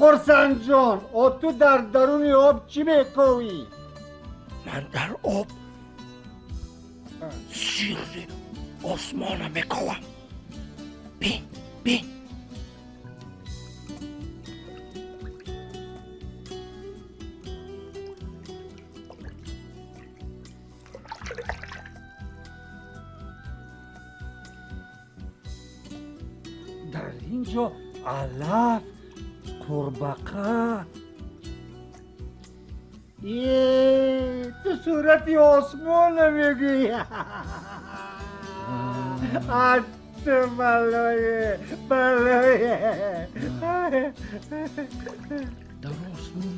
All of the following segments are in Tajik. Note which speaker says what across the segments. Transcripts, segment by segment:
Speaker 1: Хурсанд ҷон, о ту дар даруни об чӣ мековӣ?
Speaker 2: Ман дар об сирри осмона мековам. Бин, бин.
Speaker 1: Дар ин ҷо алаф, қурбақа. Е, ту сурати осмона мегӯӣ. Ат балое, балое.
Speaker 2: Дар осмон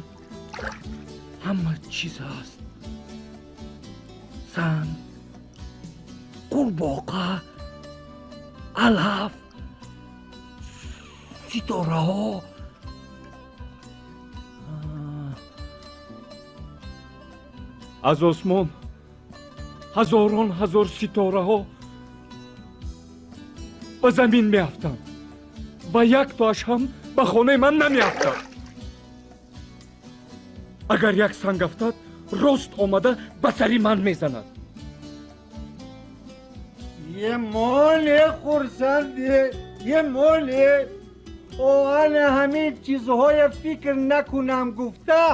Speaker 2: ҳама чиз ҳаст. Санг, қурбоқа, алаф, ситораҳо. Аз осмон ҳазорон ҳазор ситораҳо ба замин меафтанд ва яктоаш ҳам ба хонаи ман намеафтад. Агар як санг афтад, рост омада ба сари ман мезанад.
Speaker 1: Е моле, Хурсанде, е моле. Оана ҳамин чизҳоя фикр накунам гуфта,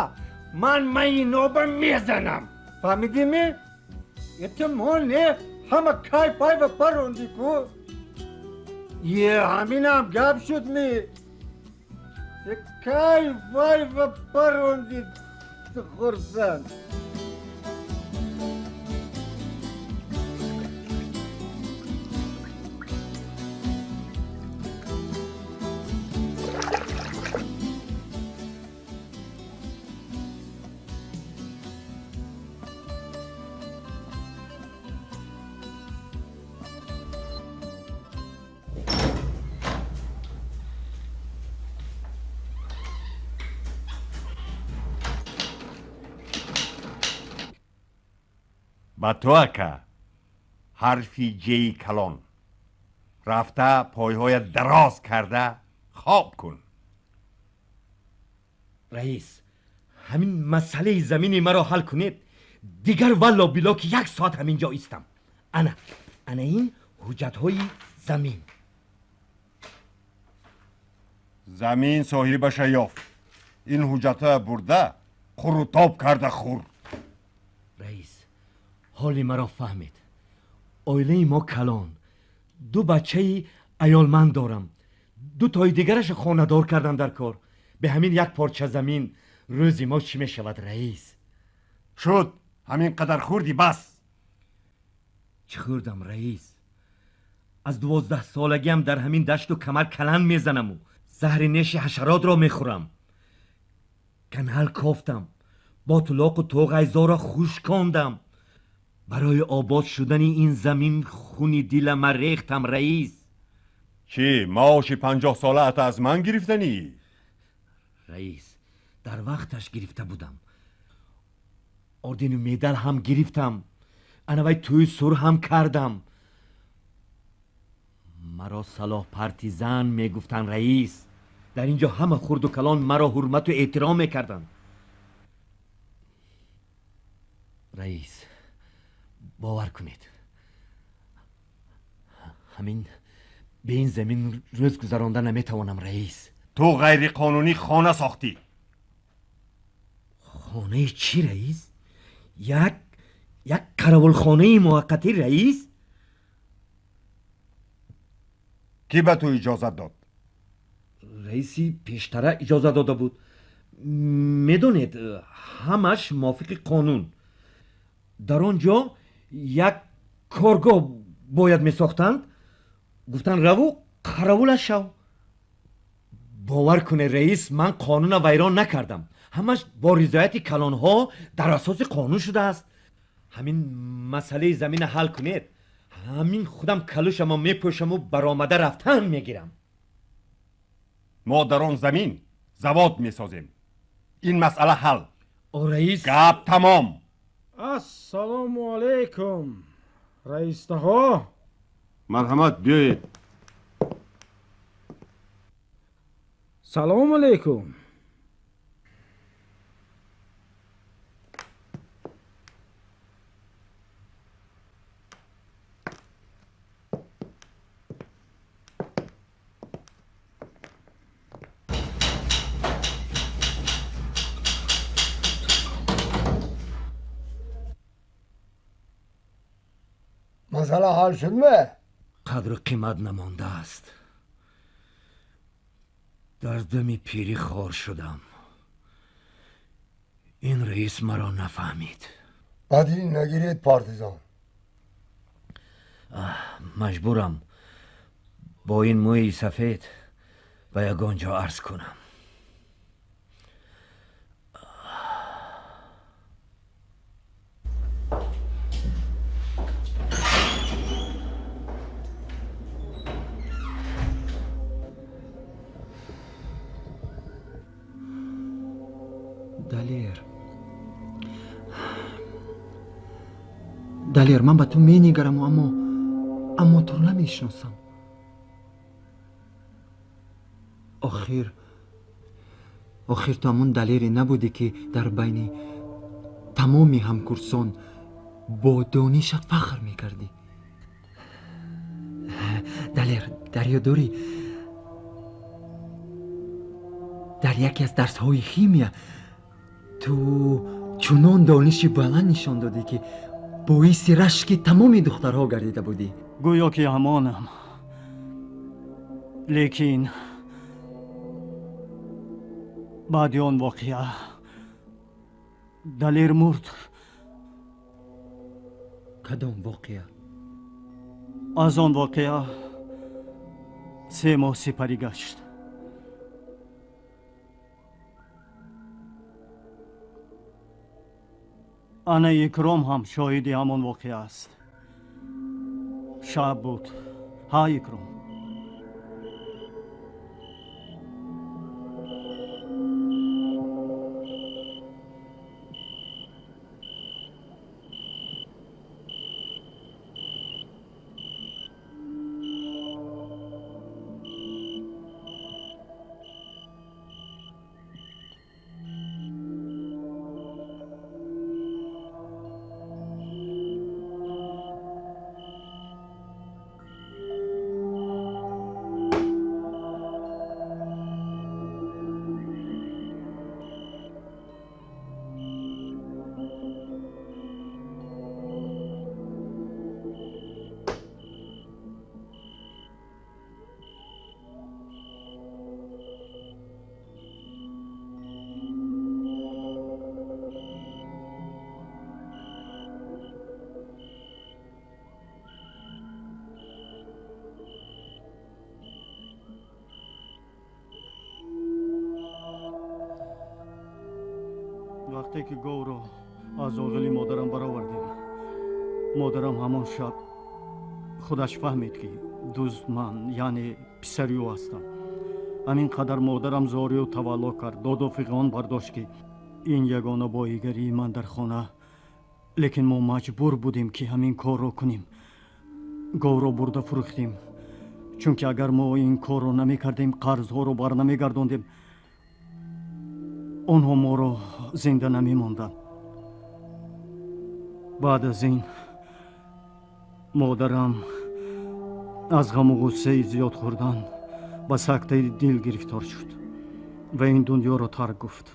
Speaker 1: ман майиноба мезанам. Фаҳмидӣ ми? Это моле, ҳама кай пайва паронди ку. Е, ҳаминам гап шуд ми. Кай вайва паронди, Хурсанд.
Speaker 3: Ба ту ака ҳарфи ҷеи калон рафта пойҳоят дароз карда хоб кун.
Speaker 2: Раис, ҳамин масъалаи замини маро ҳал кунед, дигар валло било ки як соат ҳамин ҷо истам. Ана, ана ин ҳуҷҷатҳои замин.
Speaker 3: Замин соҳибаша ёфт. Ин ҳуҷҷатҳоя бурда қурутоб карда хӯр.
Speaker 2: Раис, ҳоли маро фаҳмед. Оилаи мо калон, ду бачаи аёлманд дорам, ду тои дигараша хонадор кардам дар кор. Бе ҳамин як порча замин рӯзи мо чӣ мешавад, раис?
Speaker 3: Шуд, ҳамин қадар хӯрдӣ бас.
Speaker 2: Чӣ хӯрдам, раис? Аз 12 солагиам дар ҳамин дашту камар каланд мезанаму заҳри неши ҳашаротро мехӯрам. Канал кофтам, ботулоқу тоғайзорро хушкондам. Барои обод шудани ин замин хуни дилама рехтам, раис.
Speaker 3: Чӣ, маоши 50 солаата аз ман гирифтанӣ?
Speaker 2: Раис, дар вақташ гирифта будам. Ордену медал ҳам гирифтам. Анавай тӯи сур ҳам кардам. Маро Салоҳ партизан мегуфтанд, раис. Дар ин ҷо ҳама хурду калон маро ҳурмату эҳтиром мекарданд. Раис, бовар кунед, ҳамин бе ин замин рӯз гузаронда наметавонам, раис.
Speaker 3: Ту ғайриқонунӣ хона сохтӣ.
Speaker 2: Хонаи чӣ, раис? Як қаравулхонаи муваққатӣ, раис.
Speaker 3: Кӣ ба ту иҷозат дод?
Speaker 2: Раиси пештара иҷозат дода буд. Медонед, ҳамаш мувофиқи қонун. Дар он ҷо як коргоҳ бояд месохтанд. Гуфтанд раву қаравулаш шав. Бовар кунед, раис, ман қонунро вайрон накардам. Ҳамаш бо ризояти калонҳо дар асоси қонун шудааст. Ҳамин масъалаи заминро ҳал кунед, ҳамин худам калушамо мепӯшаму баромада рафтан мегирам.
Speaker 3: Мо дар он замин завод месозем. Ин масъала ҳал.
Speaker 2: О, раис,
Speaker 3: гап тамом.
Speaker 4: Ассалому алайкум, раистаҳо.
Speaker 3: Марҳамат, биёед.
Speaker 4: Салому алайкум.
Speaker 1: Масъала ҳал шудме?
Speaker 2: Қадру қимат намондааст. Дар дами пирӣ хор шудам. Ин раис маро нафаҳмид.
Speaker 1: Бадӣ нагиред, партизан.
Speaker 2: Маҷбурам бо ин мӯи сафед ба ягон ҷо арз кунам.
Speaker 5: Далер, Далер, ман ба ту менигараму, аммо туро намешиносам. Охир ту ҳамон Далере набудӣ, ки дар байни тамоми ҳамкурсон бо донишат фахр мекардӣ. Далер, дар ёд дорӣ, дар яке аз дарсҳои химия ту чунон дониши баланд нишон додӣ, ки боиси рашки тамоми духтарҳо гардида будӣ.
Speaker 6: Гӯё ки ҳамонам, лекин баъди он воқеа Далер мурд.
Speaker 5: Кадом воқеа?
Speaker 6: Аз он воқеа 3 моҳ сипарӣ гашт. Ана Икром ҳам шоҳиди ҳамон воқеа аст. Шаб буд. Ҳа, Икром? Вақте ки говро аз оғили модарам баровардем, модарам ҳамон шаб худаш фаҳмид, ки дузд ман, яъне писари ӯ ҳастам. Ҳамин қадар модарам зорию тавалло кард, доду фиғон бардошт, ки ин ягона боигарии ман дар хона. Лекин мо маҷбур будем, ки ҳамин корро кунем. Говро бурда фурӯхтем, чунки агар мо ин корро намекардем, қарзҳоро барнамегардондем, онҳо моро зинда намемонданд. Баъд аз ин модарам аз ғаму ғуссаи зиёд хӯрдан ба сактаи дил гирифтор шуд ва ин дунёро тарк гуфт.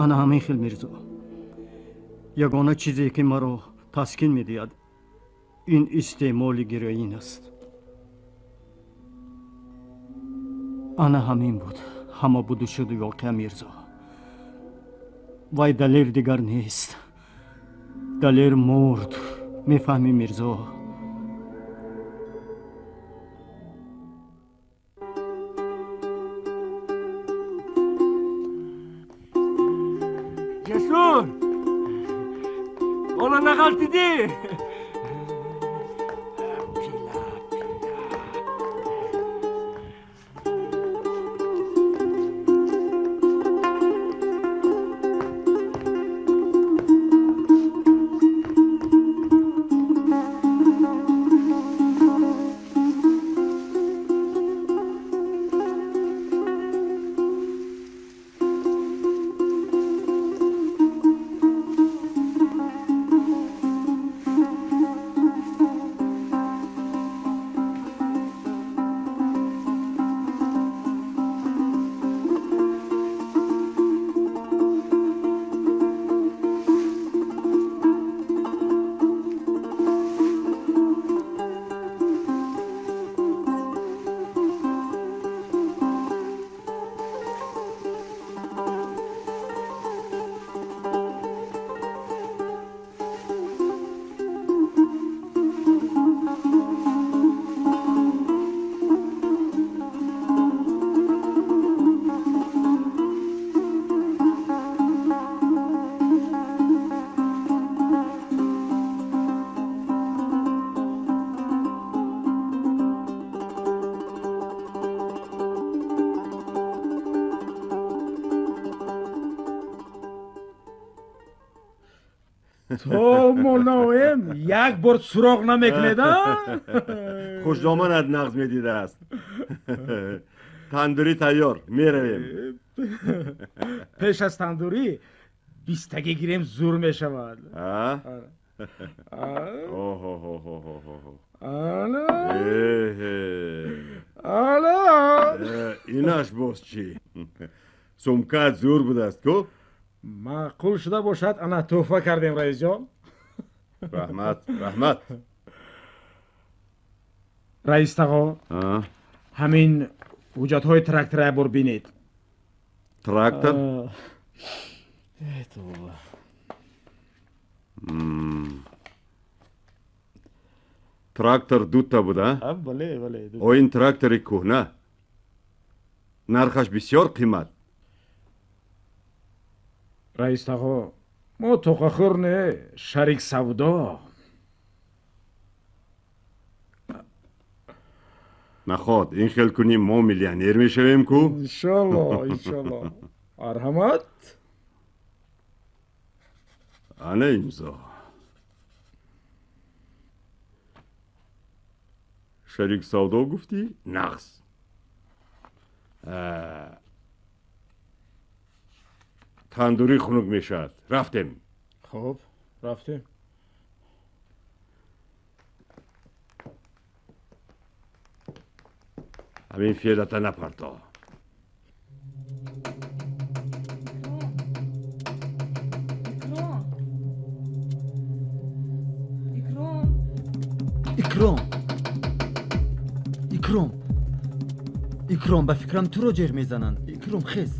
Speaker 6: Ана ҳамин хел, Мирзо. Ягона чизе, ки маро таскин медиҳад, ин истеъмоли героин аст. Ана ҳамин буд ҳама буду шуду воқеа, Мирзо. Вай Далер дигар нест. Далер мурд. Мефаҳмӣ, Мирзо?
Speaker 2: Ҷасур, ҳоло нағалтидӣ?
Speaker 4: То мо наоем, як бор суроғ намекунед, а?
Speaker 3: Хушдоманат нағз медидааст. Тандурӣ тайёр, меравем.
Speaker 4: Пеш аз тандурӣ бистагӣ гирем, зур мешавад.
Speaker 3: Инаш боз чӣ? Сумкаат зур будааст ку?
Speaker 4: Маъқул шуда бошад, ана тӯҳфа кардем, раисҷон.
Speaker 3: Раҳмат, раҳмат.
Speaker 4: Раис тағо, ҳамин ҳуҷҷатҳои трактора як бор бинед.
Speaker 3: Трактор? Трактор дута буда?
Speaker 4: Бале, бале.
Speaker 3: О, ин трактори кӯҳна. Нархаш бисёр қимат.
Speaker 4: Раис тағо, мо тоқахӯр не, шарик савдо.
Speaker 3: Наход, ин хел кунӣ мо миллионер мешавем ку?
Speaker 4: Иншолло, иншолло. Марҳамат.
Speaker 3: Ана имзо. Шарик савдо гуфтӣ? Нағз. Тандурӣ хунук мешавад. Рафтем.
Speaker 4: Хуб, рафтем.
Speaker 3: Ҳамин феълата напарто.
Speaker 5: Икром, Икром, Икром, ба фикрам туро ҷеғ мезананд. Икром, хез.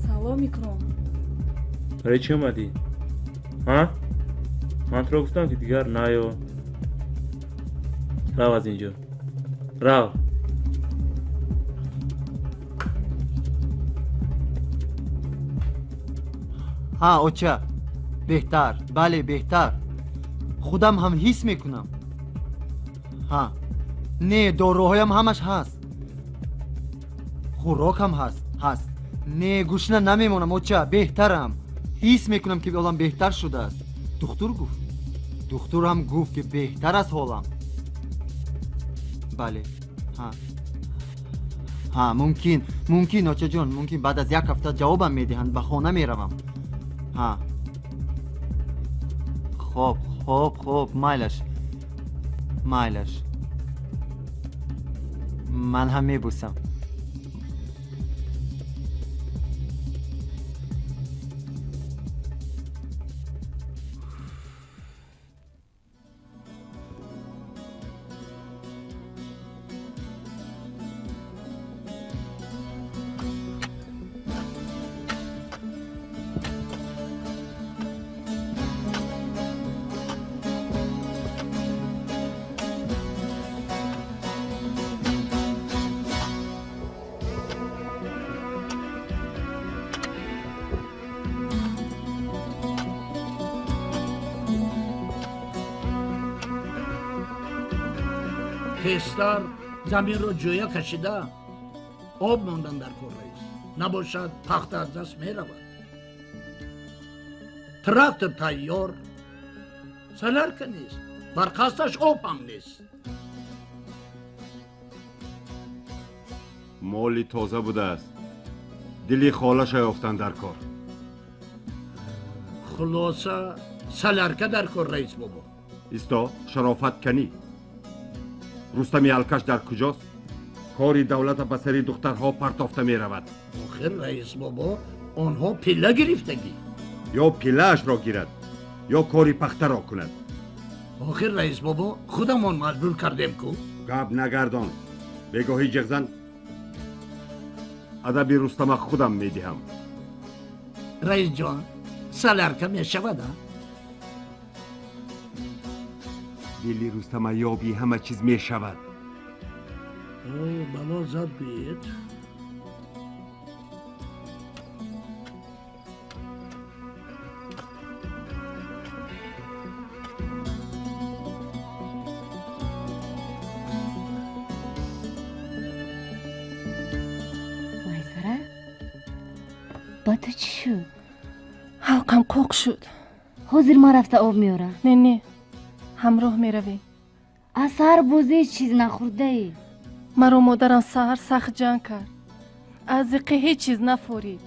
Speaker 7: Салом, Икром.
Speaker 8: Барои чӣ омадӣ? Ҳа? Ман туро гуфтам, ки дигар наё. Рав аз инҷо. Рав.
Speaker 5: Ҳа, оча, беҳтар, бале, беҳтар. Худам ҳам ҳис мекунам. Ҳа, не, доруҳоям ҳамаш ҳаст. Хӯрокам ҳаст, ҳаст. Не, гушна намемонам, оча, беҳтарам. Ҳис мекунам, ки ҳолам беҳтар шудааст. Духтур гуфт. Духтур ҳам гуфт, ки беҳтар аст ҳолам. Бале, ҳа. Ҳа, мумкин, мумкин, очаҷон, мумкин баъд аз як ҳафта ҷавобам медиҳанд, ба хона меравам. Ҳа. Хоб, хоб, хоб, майлаш. Майлаш. Ман ҳам мебусам.
Speaker 9: Тезтар заминро ҷӯя кашида об мондан дар кор, раис. Набошад, пахта аз даст меравад. Трактор тайёр, солярка нест, бар қасдаш об ҳам нест.
Speaker 3: Моли тоза будааст. Дили холаша ёфтан дар кор.
Speaker 9: Хулоса, солярка дар кор, раис бобо.
Speaker 3: Исто, шарофат канӣ. Рустами алкаш дар куҷост? Кори давлата ба сари духтарҳо партофта меравад.
Speaker 9: Охир, раис бобо, онҳо пилла гирифтагӣ.
Speaker 3: Ё пиллаашро гирад, ё кори пахтаро кунад.
Speaker 9: Охир, раис бобо, худамон маҷбур кардем ку.
Speaker 3: Гап нагардон. Бегоҳӣ ҷеғзан. Адаби Рустама худам медиҳам.
Speaker 9: Раисҷон, солярка мешавад, а?
Speaker 3: Дили Рустама ёбӣ, ҳама чиз мешавад.
Speaker 9: Бало зад гӯед.
Speaker 7: Ту чӣ шуд?
Speaker 10: Ҳалқам қоқ шуд.
Speaker 7: Ҳозир ман рафта об меорам.
Speaker 10: Не, не, ҳамроҳ меравем.
Speaker 7: Аз саҳар боз ҳеҷ чиз нахӯрдаӣ.
Speaker 10: Маро модарам саҳар сахт ҷанг кард. Аз зиқӣ ҳеҷ чиз нафорид.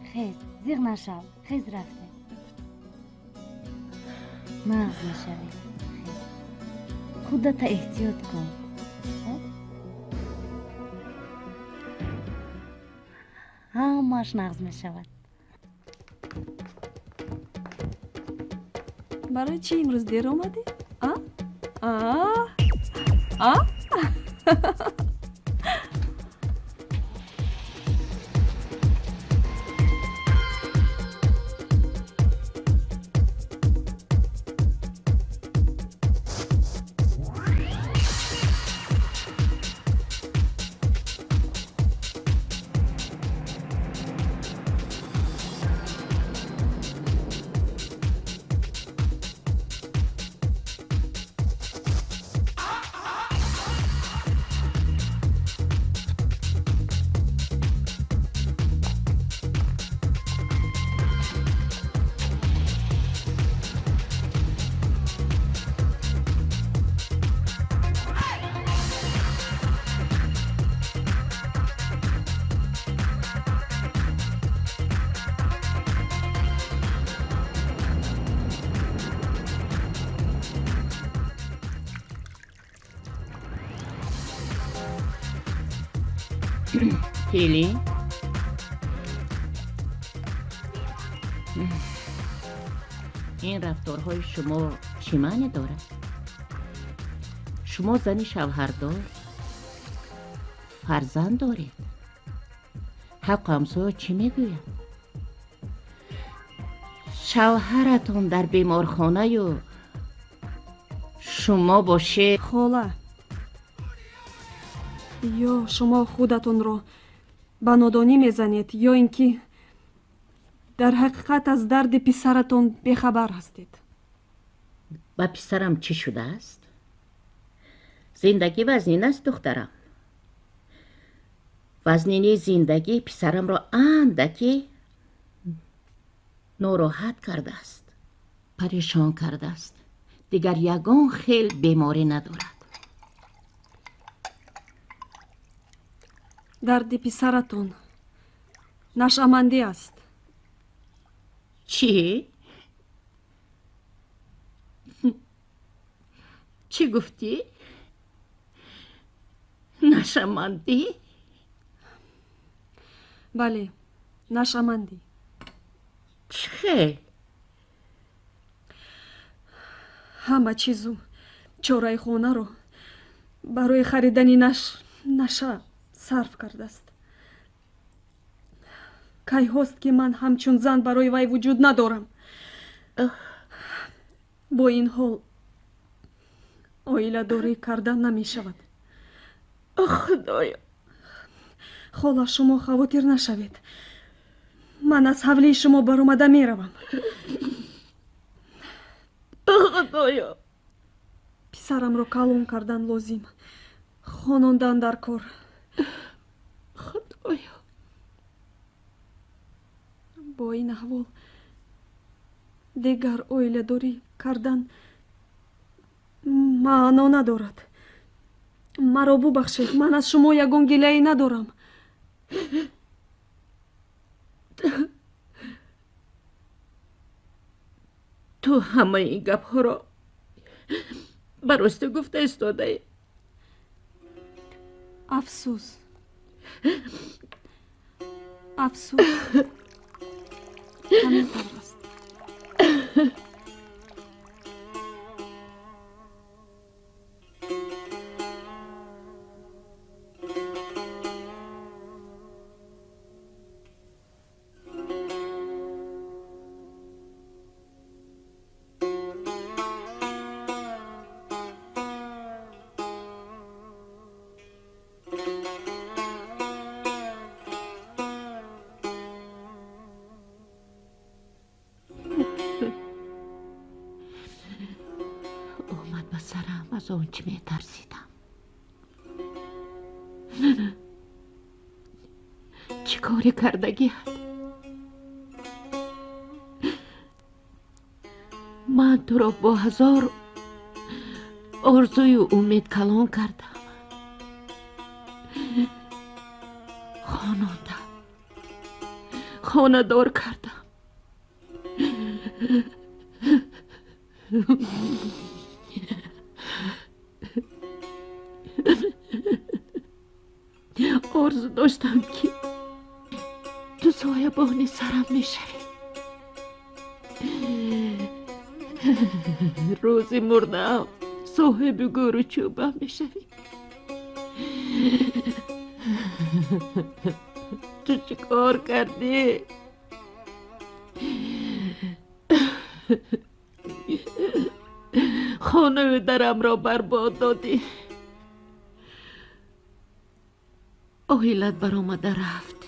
Speaker 7: Хез, зиқ нашав, хез рафте. Нағз мешавӣ. Худата эҳтиёт кун. Ҳамааш нағз мешавад.
Speaker 11: Барои чӣ имрӯз дер омадӣ? А? А? А?
Speaker 12: Келин, ин рафторҳои шумо чӣ маъне дорад? Шумо зани шавҳардор, фарзанд доред. Ҳаққу ҳамсоя чӣ мегӯяд? Шавҳаратон дар беморхонаю шумо бошед.
Speaker 11: Хола, ё шумо худатонро ба нодонӣ мезанед, ё ин ки дар ҳақиқат аз дарди писаратон бехабар ҳастед.
Speaker 12: Ба писарам чӣ шудааст? Зиндагӣ вазнин аст, духтарам. Вазнинии зиндагӣ писарамро андаке нороҳат кардааст, парешон кардааст. Дигар ягон хел беморӣ надорад.
Speaker 11: Дарди писаратон нашъамандӣ аст.
Speaker 12: Чӣ? Чӣ гуфтӣ? Нашъамандӣ?
Speaker 11: Бале, нашъамандӣ.
Speaker 12: Чӣ хел?
Speaker 11: Ҳама чизу чораи хонаро барои харидани наша сарф кардааст. Кайҳост, ки ман ҳамчун зан барои вай вуҷуд надорам. Бо ин ҳол оиладорӣ карда намешавад.
Speaker 12: Худоё!
Speaker 11: Хола, шумо хавотир нашавед. Ман аз ҳавлии шумо баромада меравам.
Speaker 12: Худоё!
Speaker 11: Писарамро калон кардан лозим, хонондан дар кор.
Speaker 12: Худоё!
Speaker 11: Бо ин аҳвол дигар оиладорӣ кардан маъно надорад. Маро бубахшед, ман аз шумо ягон гилае надорам.
Speaker 12: Ту ҳамаи ин гапҳоро ба ростӣ гуфта истодаӣ?
Speaker 11: Афсӯс, афсӯс, ҳамин тавр аст.
Speaker 12: Аз он чӣ метарсидам? Чӣ коре кардагиат? Ман туро бо ҳазор орзую умед калон кардам, хонондам, хонадор кардам. Орзу доштам, ки ту соябони сарам мешавӣ. Рӯзи мурдаам соҳиби гӯру чӯбам мешавӣ. Ту чӣ кор кардӣ? Хонаю дарамро барбод додӣ. Оилат баромада рафт.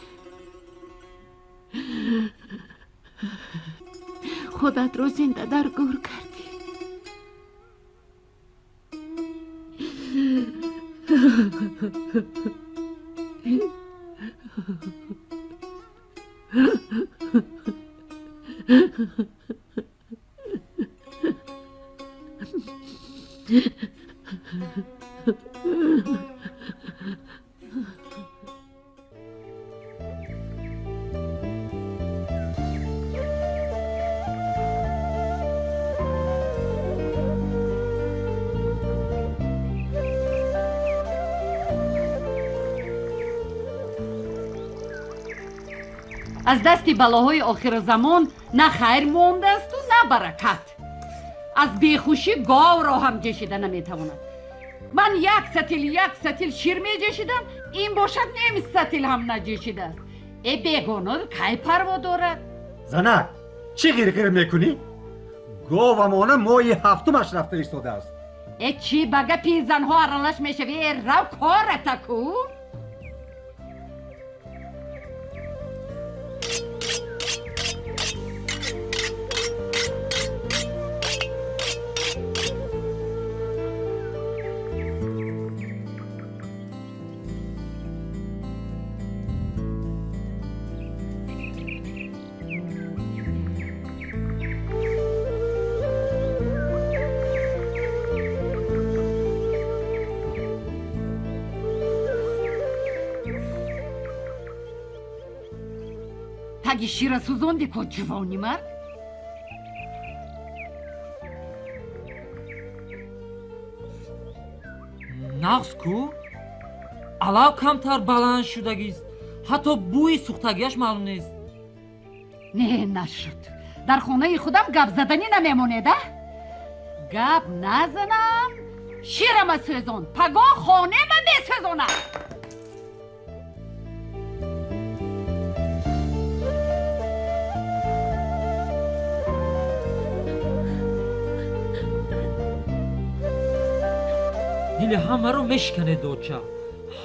Speaker 12: Худатро зинда дар гӯр кардӣ.
Speaker 13: Аз дасти балоҳои охирзамон на хайр мондаасту, на баракат. Аз бехушӣ говро ҳам ҷешида наметавонад. Ман як сатил, як сатил шир меҷешидам, ин бошад ним сатил ҳам наҷешидааст. Э, бегоно кай парво дорад?
Speaker 1: Занак, чӣ ғирғир мекунӣ? Говамона моҳи ҳафтумаш рафта истодааст.
Speaker 13: Э, чӣ ба гапи занҳо аралаш мешавӣ? Э, рав, кората кун. Таги шира сӯзонди ко, ҷувони мард.
Speaker 14: Нағз ку, алав камтар баланд шудагист, ҳатто бӯи сӯхтагиаш маълум нест.
Speaker 13: Не, нашуд. Дар хонаи худам гап заданӣ намемонед, а? Гап назанам, ширама сӯзон, пагоҳ хонема месӯзонам.
Speaker 14: Дили ҳамаро мешиканед, доча.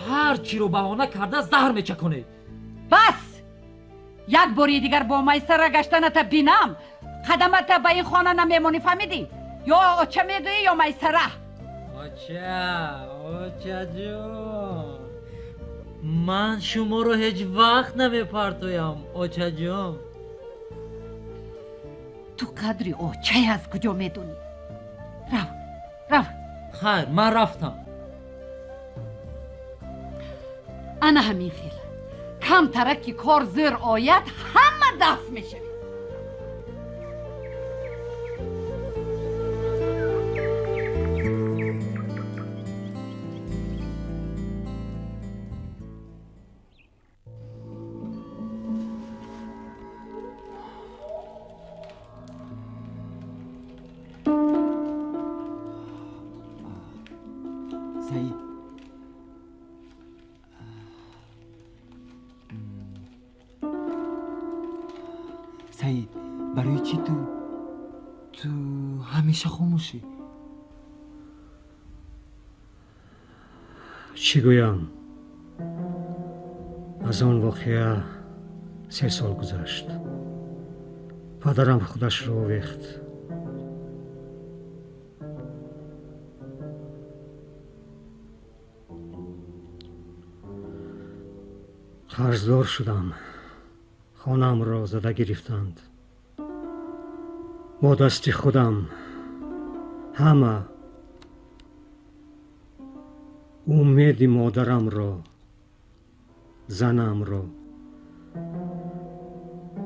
Speaker 14: Ҳар чиро баҳона карда заҳр мечаконед.
Speaker 13: Бас, як бори дигар бо майсара гаштаната бинам, қадамата ба ин хона намемонӣ, фаҳмидӣ? Ё оча мегӯӣ, ё майсара.
Speaker 14: Оча, очаҷон, ман шуморо ҳеҷ вақт намепартоям, очаҷон.
Speaker 13: Ту қадри очае аз куҷо медонӣ? Рав, рав.
Speaker 14: Хайр, ман рафтам.
Speaker 13: Ана ҳамин хел камтарак ки кор зӯр ояд, ҳама дафт мешавед.
Speaker 5: Саид, Саид, барои чӣ ту ҳамеша хомӯшӣ?
Speaker 6: Чӣ гӯям? Аз он воқеа 3 сол гузашт. Падарам худашро овехт. Қарздор шудам. Хонаамро зада гирифтанд. Бо дасти худам ҳама умеди модарамро, занамро,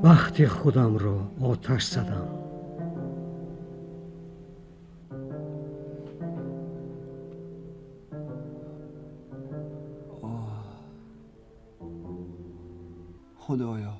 Speaker 6: бахти худамро оташ задам.
Speaker 5: Худоё,